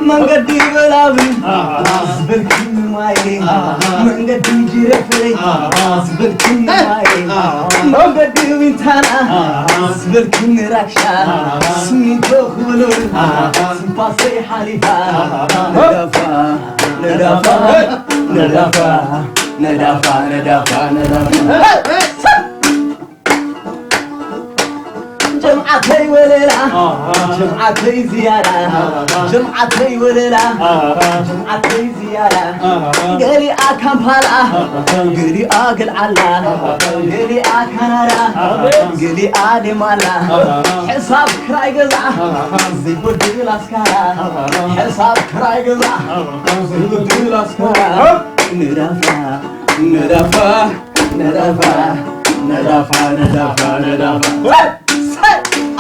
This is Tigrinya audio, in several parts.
መንገዲ በላብን ዝበልክኒ ማየ፣ መንገዲ ጅረፈይ ዝበልክኒ ማየ፣ መንገዲ ዊንታና ዝበልክኒ ራክሻ፣ ስሚንቶ ክብሉን ትንፋሰይ ሓሊፋ፣ ነዳፋ ነዳፋ ነዳፋ ነዳፋ ነዳፋ ነዳፋ ጀምዓተይ ወለላ ጀምዓተይ ዝያዳ ጀምዓተይ ወለላ ጀምዓተይ ዝያዳ ገሊኣ ካምፓላ ገሊኣ ገልዓላ ገሊኣ ካናዳ ገሊኣ ደማላ ሕሳብ ክራይ ገዛ ዘይጎድል ኣስካራ ሕሳብ ክራይ ገዛ ዘይጎድል ኣስካራ ንዳፋ ንዳፋ ነዳፋ ነዳፋ ነዳፋ ነዳፋ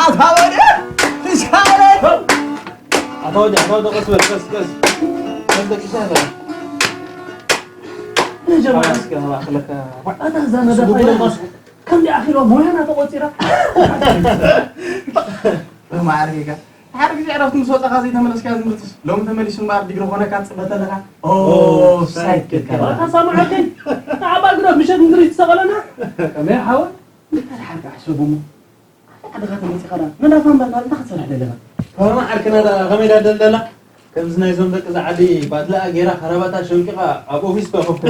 ኣታ ወደ ትሻለ ኣታ ወደ ኣታ ወደ ቀስ በል ቀስ ቀስ ቀስ ደቂሳ ነጀምር እስከ ኣኽለካ ኣታ እዛ ነዳፋ ኢለማስ ከምዚ ኣኺሎ ሞያና ተቖፂራ ማዕሪጋ ሓደ ግዜ ዕረፍቲ ምስ ወጻኻ ዘይተመለስካዮ ትምህርትስ ሎሚ ተመሊሱ እምበኣር ዲግሪ ኮነካ ትጽበ ተለኻ ኦፍሳይድ ክትከላ ኣታ ሰማዓከይ ንዓባ ግዳ ምሸት ምድሪ ትሰቐለና ከመይ ሓወ እንታይ ሓርካ ሕሰቡ እሞ ኣታ ዓድኻ ተመጺኻ ዳ ነዳፋ እምበር ናብ እንታይ ክትሰርሕ ደለኻ ከማ ዓርክና ዳ ከመይ ዳ ደልደላ ከምዚ ናይዞም ደቂ ዛዓዲ ባድላኣ ጌራ ከረባታ ሸንቂኻ ኣብ ኦፊስ ኮ ኮፍ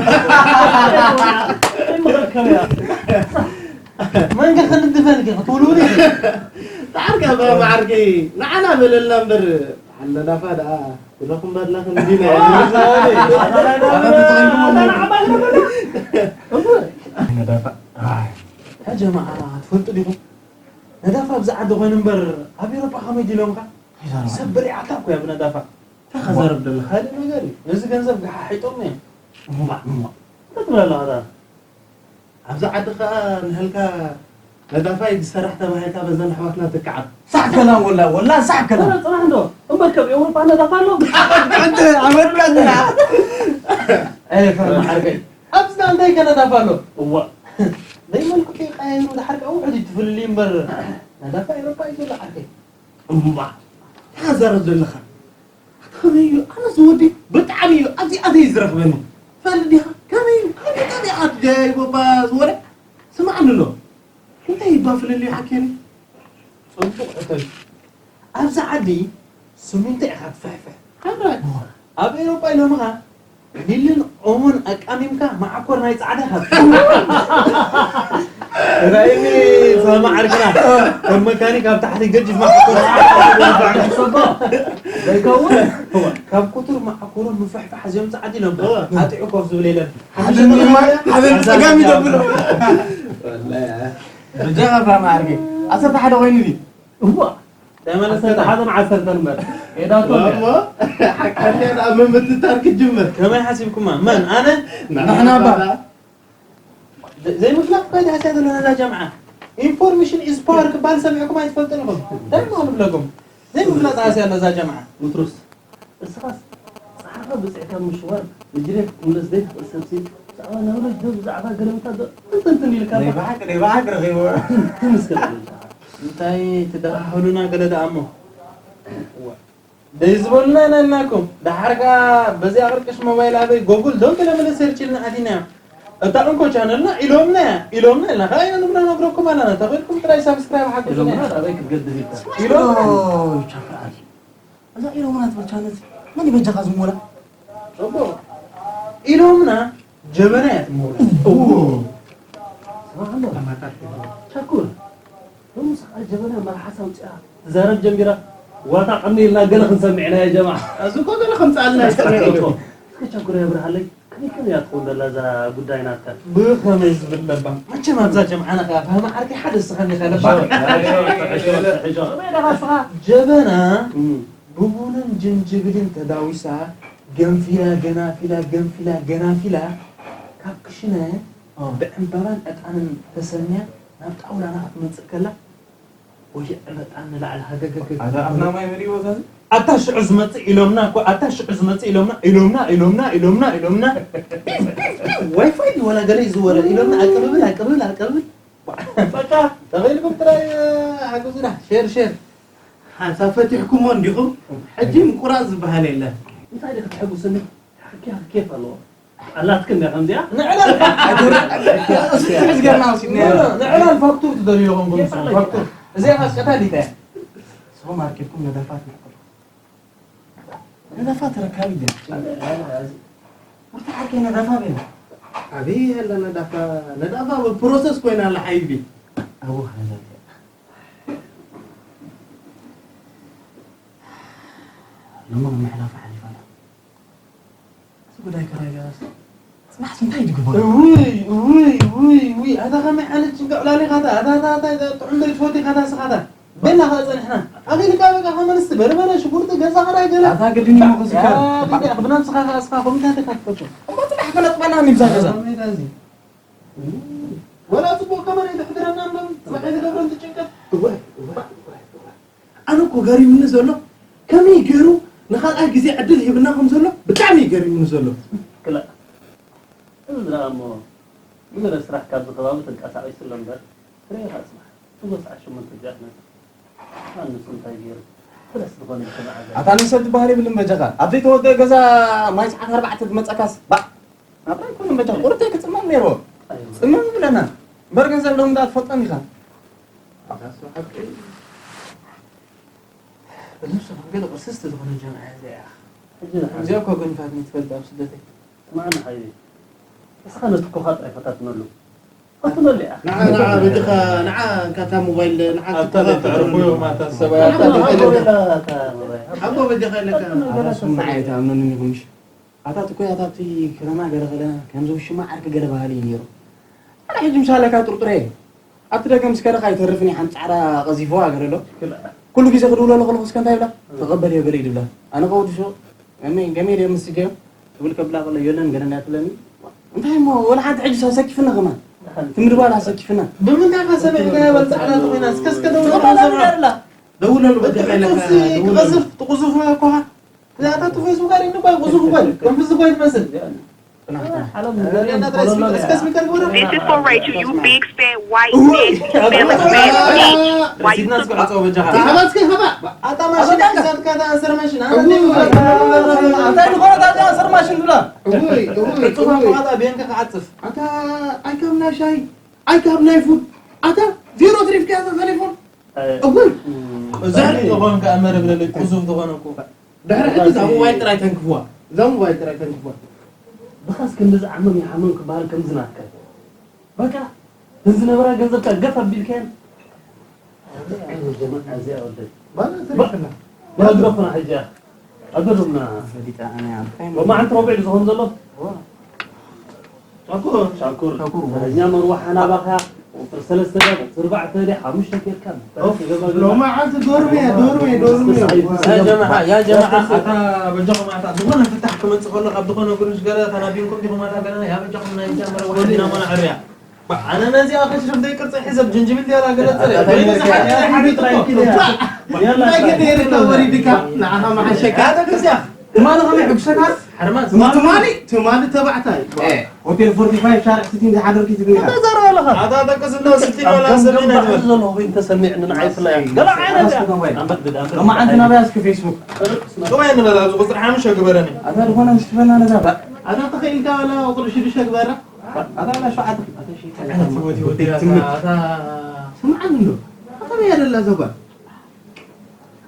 መን ከ ክንድፈልኪ ክትውልውሊ ዳሓር ከ ኣባ መዓርከይ ንዓና በለልና እምበር ሓለናፋ ደኣ ኩለኹም ባድላ ክንዲና ነዳፋ ያ ጀማዓ ትፈልጡ ዲኹም ነዳፋ ኣብዚ ዓዲ ኮይኑ እምበር ኣብ ኤሮጳ ከመይ ድሎምካ ሰብ በሊዓታ እኮ እያ ብነዳፋ እንታይ ከዛረብ ደለኻ ካልእ ነገር እዩ ነዚ ገንዘብ ገሓሒጦም እዮም እሙባዕ እሙባዕ እንታይ ትብል ኣለኻ ኣብዛ ዓዲ ከኣ ንህልካ ነዳፋይ ዝሰራሕ ተባሂልካ በዘን ኣሕዋትና ትከዓብ። ሳዕ ከላም ወላ ወላ ሳዕ ከላም። ወላ ጽናሕ እንዶ እምበር ከብ ኤውሮጳ ነዳፋ ኣሎ። ኣንተ ኣመድና ዝና። ኤ ከርማ ዓርከይ። ኣብዝና እንታይ ከነዳፋ ኣሎ? እዋ። ደይ መልክዑ ይቀያይሩ ድሓር ከኣ ውሕድ እዩ ትፍልልዩ እምበር ነዳፋ ኤውሮጳ እዩ ዘሎ ዓርከይ። እምባ። ታዛረብ ዘለኻ። ከመይ እዩ ኣነስ ወዲ ብጣዕሚ እዩ ኣብዚኣተይ ዝረኽበኒ ፈልጥ ዲኻ ከመይ እዩ ከመይ ከመይ ኣድገይ ቦባ ዝወረ ስማዕኒ ኣሎ እንታይ ይባ ፍልልዩ ሓኪኒ ጽቡቕ ሕቶይ ኣብዚ ዓዲ ስሚንቶ ኢኻ ትፍሕፍሕ ኣብ ኤሮጳ ኢሎምኻ ኒልን ኦሞን ኣቃሚምካ መዓኮር ናይ ጻዕዳ ካብ ራይኒ ፈህሚ ዓርክና ከም መካኒክ ኣብ ታሕቲ ገጅፍ መዓኮር ጻዕዳ ካብ ጸባ ዘይከውን ካብ ኩቱር መዓኮሮ ምፍሕፋሕ እዚኦም ጻዕዲ ኢሎም ኣጢዑ ኮፍ ዝብል የለን ሓዘን ጸጋም ይደብሎ ብጃኻ ፈህሚ ዓርኪ ዓሰርተ ሓደ ኮይኑ ድዩ እዋ ተመለሰ ሓዘን ዓሰርተ እምበር ኤዳቶ እሞ ሓካልያ ደኣ ምምትታር ክጅምር ከመይ ሓሲብኩማ መን ኣነ ንሕና እባ ዘይምፍላጥ እኳ ይትሃስያ ዘሎ ነዛ ጀምዓ ኢንፎርሜሽን ኢዝ ፓወር ክበሃል ሰሚዕኩም ኣይትፈልጡን ኢኹም እንታይ ምኾኑ ብለኩም ዘይምፍላጥ ሃስያ ኣሎ እዛ ጀምዓ ምትሩስ እስኻስ ጻዕርኻ ብጽዕካ ምሽዋር ንጅሬ ክትምለስ ዘይትኽእል ሰብሲ ብዛዕባ ናብረጅ ዶ ብዛዕባ ገለምታ ዶ እንትንትን ኢልካ ናይ ብሓቂ ናይ ብሓቂ ረኺብዎ ትምስከር እንታይ ትደኻኸሉና ገለ ደኣ እሞ ደይ ዝበሉና ኢና ኢልናኩም ደሓር ከኣ በዚኣ ቅርቅሽ ሞባይል ኣበይ ጎጉል ደው ገለ መለ ሰርች ኢልና ኣቲና እታ እንኮ ቻነልና ኢሎምና ኢሎምና ኢልና ከኣ ኢና ንብላ ነግረኩም ኣለና ተኺልኩም ጥራይ ሳብስክራይብ ሓግዙና ኢሎምና ኣበይ ክትገድፍ ኢልካ ኢሎም እዛ ኢሎምና ትብል ቻነል መን ይበጃኻ ዝሞላ ኢሎምና ጀበና እያ ትመውላ ስማዕ ኣሎ ቻኩር ሎምስ ከዓ ጀበና መልሓሳ ኣውፅኣ ትዛረብ ጀሚራ ዋታ ቀኒ ኢልና ገለ ክንሰምዕ ኢና ያ ጀማዓ እዚ እኮ ገለ ከምፅኣልና ይስራሕ ኢሉ እስከ ቻኩር የብርሃለይ ከመይ ከመይ እያ ትኸውን ዘላ እዛ ጉዳይ ናትካ ብኸመይ ዝብል ለባ መቸም ኣብዛ ጀምዓና ከኣ ፈህሚ ዓርከይ ሓደ እስኻ እንዲኻ ለባ ጀበና ብቡንን ጅንጅብልን ተዳዊሳ ገንፊላ ገናፊላ ገንፊላ ገናፊላ ካብ ክሽነ ብዕምባባን ዕጣንን ተሰንያ ናብ ጣውላና ክትመጽእ ከላ ወዲዐ መጣ ንላዕሊ ሃገገገ ኣታ ሽዑ ዝመጽእ ኢሎምና እኮ ኣታ ሽዑ ዝመጽእ ኢሎምና ኢሎምና ኢሎምና ኢሎምና ኢሎምና ዋይፋይ ድዩ ወላ ገለ እዩ ዝወረ ኢሎምና ኣቅብብል ኣቅብብል ኣቅብብል በቃ ተኺልኩም ጥራይ ሓግዙና ሼር ሼር ሓንሳብ ፈቲሕኩሞ እንዲኹም፣ ሕጂ ምቁራጽ ዝበሃል የለን። እንታይ ዲኺ ተሐጉስኒ? ሓቂ ኬፍ ኣለዎ። ኣላትክ እንደ ከምዚኣ? ንዕለል እሱ ትሕዝ ገርና ወሲድና ኢና። ንዕለል ፋክቱር ትደልዩ ኢኹም፣ ፋክቱር። እዚኣ ኸኣ ቀታሊት እያ። ሱፐርማርኬትኩም ነዳፋት ይሕቅሉ። ነዳፋት ተረካቢ ድያ? ወርታ ዓርከይ ነዳፋ በይና። ኣበይ ኣላ ነዳፋ? ነዳፋ ፕሮሰስ ኮይና ኣላ ሓይቢ። ኣብኡ ኸኣ ነዳፋ። ሎሚ መሕለፊ ሓሊፋ ኣላ። እዚ ጉዳይ ከራይ ገዛስ ጽባሕስ እንታይ ድግበሩ? ውይ፣ ውይ፣ ውይ፣ ውይ፣ ኣታ ከመይ ዓይነት ጭንቂ ዕላል ኢኻ ኣታ? ኣታ፣ ኣታ፣ ኣታ፣ ጥዑም ዘይትፈቱ ኢኻ ኣታ ስኻ ኣታ። ቤላ ኸኣ ጸኒሕና። ኣኺልካ በቃ ከመንስቲ በርበረ፣ ሽጉርቲ፣ ገዛ ኸራይ ገለ። ኣታ ግድን እዩ መኸስካ። ያ፣ ግድን፣ ብነብስኻ ኸኣ ስኻ ኮሚታት ኢኻ ትፈቱ። እሞ ጽባሕ ከነጥበና ንብዛ ገዛ። ኣታ ሜዳ እዚ። ወላ ጽቡቕ ከመን ኣይትሕድረና እምበር፣ ጽባሕ ኣይትገብረን ትጭንቀት። እወ፣ እወ፣ እወ፣ እወ። ኣነ እኮ ገሪሙኒ ዘሎ ከመይ ገይሩ ንኻልኣይ ግዜ ዕድል ሂብና ከም ዘሎ ብጣዕሚ እዩ ገሪሙኒ ዘሎ። ክላእ። እዚ ደኣ እሞ ንገለ ስራሕ ካብዚ ከባቢ ተንቀሳቒሱ ኣሎ እምበር፣ ትርእዮ ኢኻ ጽባሕ። ንጎ ሰዓት ሸሞንተ እዚኣ ትመጽእ። ኣነስ እንታይ ገይሩ? ፍረስ ዝኾነ ይሰምዓ ዘሎ። ኣታ ንሰብ ዝበሃል የብልን በጃኻ። ኣብ ዘይተወደአ ገዛ ማይ ሰዓት ኣርባዕተ ዝመጸካስ፣ ባእ! ናብራ ኣይኮነን በጃኻ። ቁርተይ ክጽመም ነይርዎ። ኣይዋ። ጽመም ይብለና። እምበር ገንዘብ ሎሚ ደኣ ትፈልጦን ኢኻ። ኣታ እሱ ሓቂ። ብነብስኻ ገለ ቅርስስቲ ዝኾነ ጀምዓ እያ እዚኣ። ሕጂ ንሓ-፣ እዚኣ እኮ ገንፋትኒ ትፈልጥ ኣብ ስደተይ። ስማዕኒ ሓይቢ፣ እስኻ ነቲ ኮኻ ጥራይ ፈታትነሉ። ፈትነሉ ኢኻ። ንዓ፣ ንዓ፣ በጃኻ፣ ንዓ፣ እንካ እታ ሞባይል፣ ንዓ፣ ኣታ ትኮኻ ዘይተዕርፉ ፈትነሉ። እዮም፣ ኣታ ሰብኣይ፣ ኣታ ኣታ ዘይተዕርፉ። ሓቦ በጃኻ ኢለካ። ኣታ ስምዓ ኣይትኣምኑንን ኢኹም፣ እሺ? ኣታ ትኮይ፣ ኣታ ኣብቲ ከረማ ገለ ከለና፣ ከምዚ ውሽማ ዓርኪ ገለ በሃሊ እዩ ነይሩ። ኣነ ሕጂ ምሳለካ ጥርጥረ እየ። ኣብቲ ደገ ምስ ከደኻ ኣይተርፍን እዩ፣ ሓንቲ ጻዕዳ ቀዚፍዋ ገለ ኣሎ። ክላ። ኩሉ ግዜ ክድውለሉ ከለኹ እስከ እንታይ ይብላ? ተቐበልዮ ገለ እዩ ድብላ። ኣነ ከወድሾ፣ ገመይ፣ ገመይ ድየ ምስጀዮ? ትብል ከብላ ከሎ፣ የለን ገለ እንዳትብለኒ። እንታይ እሞ፣ ወላ ሓንቲ ሕጂ ኣሰኪፍና ከማን። ደሓን። ትምድባል ኣሰኪፍና። ብምንታይ ኢኻ ሰሚዕካያ በል ጻዕዳ ተኾይና? እስከ፣ እስከ ደውል ተቐበላ ሰምዓ። እንዳትብላ። ደውለሉ በቃ እቲ ኢለካ፣ ቅልጡፍ ሲ-፣ ደውለሉ። ቅዝፍ፣ ትቕዝፉ እኮ። እዛ ኣታ እቲ ፌስቡክ ኣሪእኒ እኳ እዩ፣ ቅዙፍ እኳ እዩ። ከም ፍዚ እኳ እዩ ትመስል። ጽናሕ፣ ጽናሕ። ዓለም ኣሪእና ጥራይ ስፒከር፣ እስከ ስፒከር ግበሮ። This is for Ray to you big fat white bitch, famous fat bitch. Why you ረሲድና እስከ ዓጸው በጃኻ። ሃባ እስከ ሃባ። ኣታ ማሽን ኣታ ሒዛትካ፣ ኣታ ኣንሰር ማሽን። ኣታ እውይ። እንታይ ዝኾነ ኣታ ኣንሰር ማሽን ብላ? እውይ፣ እውይ፣ ዕጹፋ እውይ። ተዋጣ ቤንካ ክዓጽፍ። ኣታ ኣይከብና ሻይ፣ ኣይከብና ይፉን። ኣታ ዜሮ ትሪፍካ እዛ ቴሌፎን። ኣይ። እውይ። እም፣ ዘርኢ። ዝኾንካ መረብ ለለይ ቅዙፍ ዝኾነ እኮ። ድሕሪ ሕጂ እዛ ሞባይል ጥራይ ተንክፍዋ። እዛ ሞባይል ጥራይ ተንክፍዋ። ብኻስ ክንዲ ዝዓመም ይሓመም ክበሃል ከምዚ ናትካ። በቃ፣ ነዚ ነበራ ገንዘብካ ገፍ ኣቢልካየን። ኣይ፣ ጀማዓ እዚኣ ወደይ። ባላ ተሪፍና። ባ-፣ ናግረኹና ሕጂ እያ። ኣገርምና። ፈሊጣ ኣነ ኣብ ታይ ሎማዓንቲ ረቡዕ ዝኸውን ዘሎ? ዋ። ሻኩር። ሻኩር። ሻኩር። እኛ መርዋሓ ናባኻ ቁፅሪ ሰለስተ ዲያ፣ ቁፅሪ ኣርባዕተ ዲያ፣ ሓሙሽተ ጌርካ ኦፍ፣ ሎማዓንቲ ዶርሜ፣ ዶርሜ፣ ዶርሜ። ያ ጀማዓ፣ ያ ጀማዓ፣ ኣታ በጃኹም ኣታ ዝኾነ ፍታሕ ክመጽእ ከሎ ካብ ዝኾነ ግሩሽ ገለ ተናቢንኩም ዲኹም ኣታ ገለ ያ በጃኹም ናይ እዛ መርዋሓ ዲና ሞና ዕርያ። ኣነ ነዚኣ ከሽርፍ ደይ ቅርጺ ሒዘ ብ ጅንጅብል ዲያላ ገለ ጽረ። ኣታ በይኑ እንታይ ዝሓደ ጌርካ? ሓቢጥ እኮ። ያላ እንታይ ገለ ጌርካ ወሪድካ? ንዓኻ መሓሸካ። ኣታ ከዚኣ ትማሊ ከመይ ሕጉሰካ? ሓርማዝ። ትማሊ፣ ትማሊ ተባዕታይ። ኤ፣ ሆቴል ፎርቲ ፋይቭ ሻርዕ ሲቲ እንዳ ሓደርኪ ትግርኛ። እንታይ ዘረባ ኣለኻ? ኣታ ጠቅስ እንዳ ስቲ ኣብ ወላ ገምገም ሰሚና ባሕሪ ንበል። ዘሎ ኮይኑ ተሰሚዕኒ ንዓይ ፍላይ። ገለ ዓይነት ኣታ እያ። ስቲ ሞባይል። ኣንበድብድ፣ ኣንበድብድ። ሎማዓንቲ ናበይ እስኪ ፌስቡክ? ጥዋይ ንበል ኣብዚ ቁጽሪ ሓሙሽተ ግበረኒ። ኣታ ዝኾነ ንስፈና ነዛ። ኣታ ተኸኢልካ ወላ ቁጽሪ ሽዱሽተ ግበራ። ኣታ ወላ ሸውዓተ። ኣታ ሽዱሽተ። ኣታ ትሞት ይወዲ ኣታ፣ ትሞት። ኣታ ስምዓኒ እንዶ። ኣታ በይ ያደላ ዘጓል።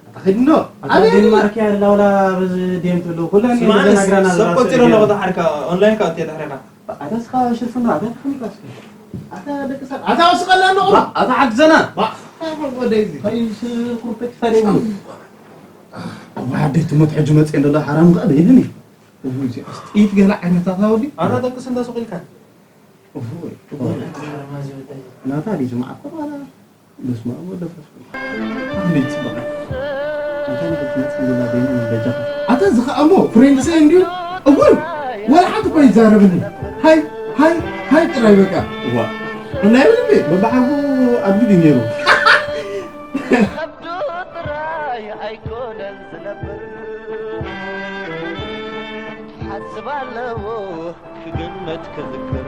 ኣታ ኸይድኖ። ኣታ ኣበይ ዴንማርክ እያ ደላ ወላ በዚ ዴም ትብሉ። ኩለን ስምዓኒ፣ እየን ዘናግራና ሰብ ዘለዋ ቆጺረ ኣለኹ ሰሪያ። ተሓርካ፣ ኦንላይን ካብ እትየ ተሕሪኻ። ኣታ እስኻ ሽፍና፣ ኣታ ትኽኒካ እስኪ። ኣታ ደቂ ሰብ፣ ኣታ ወስቐላ ኣለኹ። ባ-፣ ኣታ ሓግዘና። ባ-፣ ኣታ ወደይ እዚ። ከይስ ኩርፕክ ፈሪሙ። ኣዋ፣ ኣደይ ትሞት ሕጂ መጽእ እንደላ ሓራም ከኣ በይልኒ። እውይ፣ እዚኣስ ጥይት ገለ ዓይነት ኣታ ወዲ። ኣታ ደቅስ እንዳ ሱቕ ኢልካ። እውይ፣ እውይ። ሓራም እዚ ወደይ። ናታ ድዩ ዝመዓኮ ባላ? በስመ ኣብ ወወልድ ወመንፈስ ቅዱስ። እንዴት ጽባሕ። እንታይ ነገር ትመጽእ ዘላ በይኑ በጃኻ። ኣታ እዚ ኸኣ እሞ ፍሬንድስ እንድዩ። እውይ፣ ወላ ሓንቲ እኮ ይዛረብኒ። ሃይ፣ ሃይ፣ ሃይ ጥራይ በቃ። እዋ። እናይብል እንዴ? በብሓንጎ ኣብዚ ድዩ ነይሩ? ከብዱ ጥራይ ኣይኮነን ዝነብር። ሓስብ ኣለዎ ክግመት ክዝክር።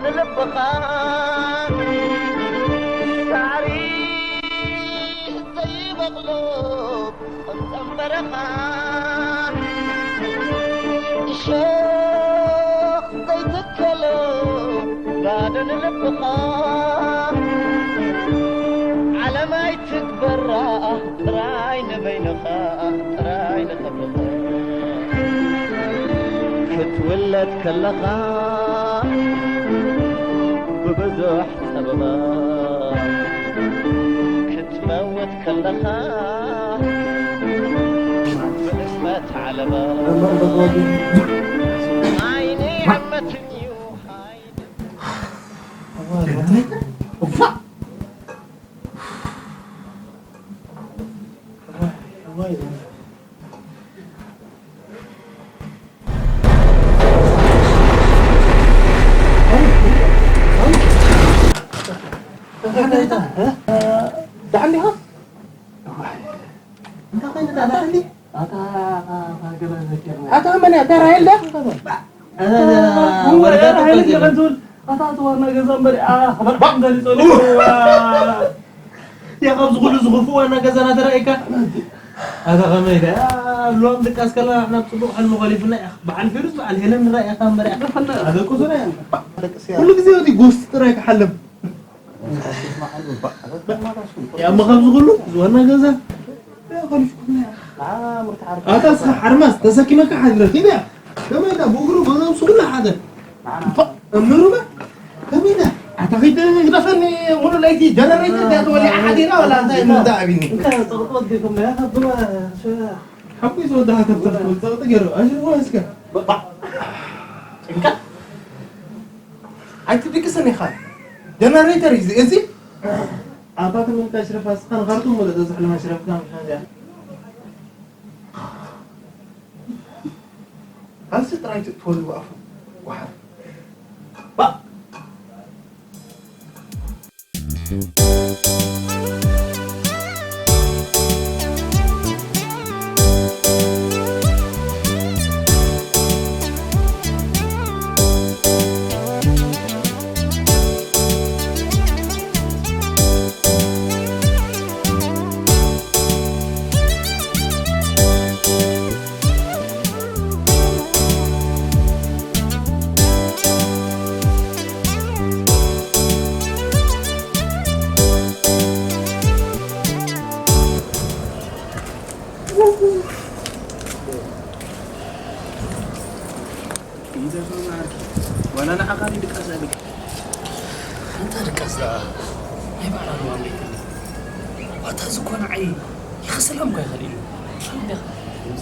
ንልብኻ ሳዕሪ ዘይበቕሎ ጸምጸም በረኻ እሾኽ ዘይትከሎ ባዶ ንልብኻ ዓለም ኣይትግበራ ጥራይ ንበይንኻ ጥራይ ንኽብርኻ ክትውለድ ከለኻ ብብዙሕ ጸበባ ክትመውት ከለኻ ብእስመት ዓለባ ኣይኒ ዓመትን እዩ ደሓን ዲኻ? እንታይ ኮይንካ? ደሓን ዲ? ኣታ ኣታ መን እያ? እታ ራሄል ድያ? እወ፣ ራሄል እያ ትብል። ኣታ እቲ ዋና ገዛ እምበር፣ ኣ፣ ክበልዓኩም ደሊጸሉ። ያ፣ ካብዚ ኩሉ ዝኽፉእ ዋና ገዛና ተራእየካ? ኣታ ከመይ ኢለ? ኣ፣ ሎም ድቃስ ከለና ንሕና ብጽቡቕ ሕልሚ ኮሊፉና፣ ያ፣ በዓል ፌሩዝ፣ በዓል ሄለን ንራእየካ እምበር፣ ያ። ኣደቁሱና፣ ያ። ኩሉ ግዜ ወዲ ጎስት ጥራይ ክሓልም። ያ፣ እሞ ካብዚ ኩሉ፣ እዚ ዋና ገዛ፣ ያ፣ ኮሊፉና፣ ያ። ኣታ እስኻ ሓርማዝ ተሰኪመካ ሓድረ፣ ኪድ፣ ያ። ከመይ ኢላ ብእግሩ ገዛ ምስ ኩሉ ሓደ። እምሩ በ፣ ከመይ ኢላ? ኣታ ኺድ ግደፈኒ፣ ሙሉ ለይቲ ጀነሬተር ድያ ተወሊዓ ሓዲራ ወላ እንታይ እንዳ ኣቢኒ? እንካ ጸቕጢ ወዲኹም፣ ያ፣ ካብ ብሎ፣ ሸ- ሓቁ ዝወዳሃ ከብተር ጸቕጢ ገይሩ፣ ኣሽርዋ እስከ። ባ-፣ እንካ ኣይትድቅስን ኢኻ። ጀነሬተር እዩ እዚ። ኣታ ትምንታ ሽረፋ፣ እስኻ ንኻርቱም ወደ ተዝሕልማ ሽረፍካ ምሻን እዚኣ። ካልሲ ጥራይ ትእትወሉ ኣፉ። ወሓር። ባእ። ዋላ ንዓኻ ድቃስ ኣለካ። ኣንታ ድቃስ ደኣ ናይ ባዕላ ኣለዋ እምበይትኒ። ዋታ እዚ እኮ ንዓይ ይኽስላም እኮ ይኽእል እዩ።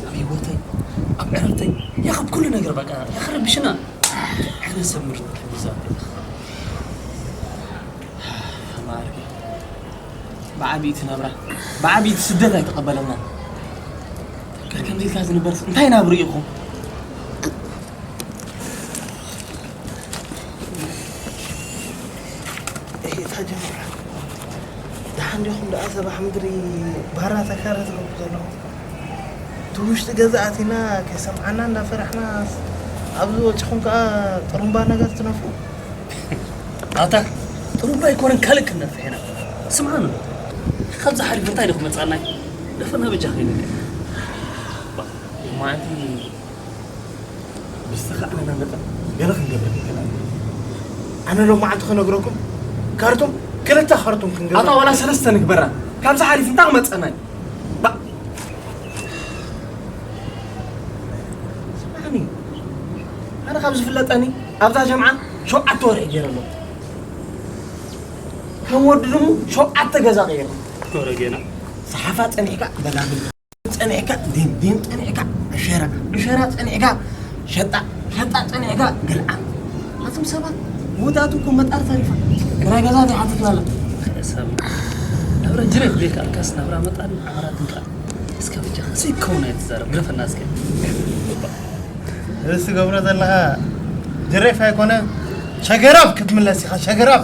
ኣብ ህይወተይ፣ ኣብ ዕረፍተይ፣ ያኸ ኣብ ኩሉ ነገር በቃ፣ ያኸ ረቢሽና። ዓይነት ሰብ ምርጥ ከምዚ ዘበለ። ማርጌ። ብዓቢይቲ ናብራ፣ ብዓቢይቲ ስደት ኣይተቐበለናን። ከምዚ ኢልካ ዝንበርስ እንታይ ናብሩ ኢኹም? እታ ጀምራ። ደሓን ዲኹም ደኣ ሰባሕ ምድሪ ባራ ተካረ ትገብሩ ዘለኹም? እቲ ውሽጢ ገዛ ኣቲና ከይሰምዓና እንዳፈራሕና ኣብዚ ወጺኹም ከኣ ጥሩምባ ነገር ትነፍሑ? ኣታ ጥሩምባ ኣይኮነን ካልእ ክንነፍሕ ኢና። ስምዓኒ፣ ካብዚ ሓሊፉ እንታይ ዶ ክመጽኣና እዩ? ደፈና በጃ ከይንብል። ሎማዓንቲ ብዝተኻእለና መጠን ገለ ክንገብር ንክእል ኣለና። ኣነ ሎማዓንቲ ክነግረኩም፣ ካርቱም፣ ክልተ ካርቱም ክንገብር። ኣታ ዋላ ሰለስተ ንግበራ። ካብዚ ሓሊፉ እንታይ ክመጽኣና እዩ? ባ-፣ ስምዓኒ፣ ኣነ ካብ ዝፍለጠኒ ኣብዛ ጀምዓ ሸውዓተ ወርሒ ገይረ ኣለኹ። ከም ወዲ ድሙ ሸውዓተ ገዛ ቀይረ። ወረ ጌና። ሰሓፋ ጸኒሕካ በላሚ፣ ጸኒሕካ ዲም፣ ዲም ጸኒሕካ ዕሸራ፣ ዕሸራ ጸኒሕካ ሸጣ፣ ሸጣ ጸኒሕካ ገልዓ። ኣቱም ሰባት ውዳቱ እኮ መጣር ተሪፋ። ናይ ገዛ ዘይሓትትና ኣሎ። ሰብ ናብራ ጅሬ ብሌክ ኣልካስ ናብራ መጣር ዓራት እንቃ። እስከ ብቻ ከዚ ከውን ኣይትዛረብ፣ ግረፈና እስከ። እዚ ትገብሮ ዘለኻ ጅሬፍ ኣይኮነ፣ ሸገራብ ክትምለስ ኢኻ፣ ሸገራብ።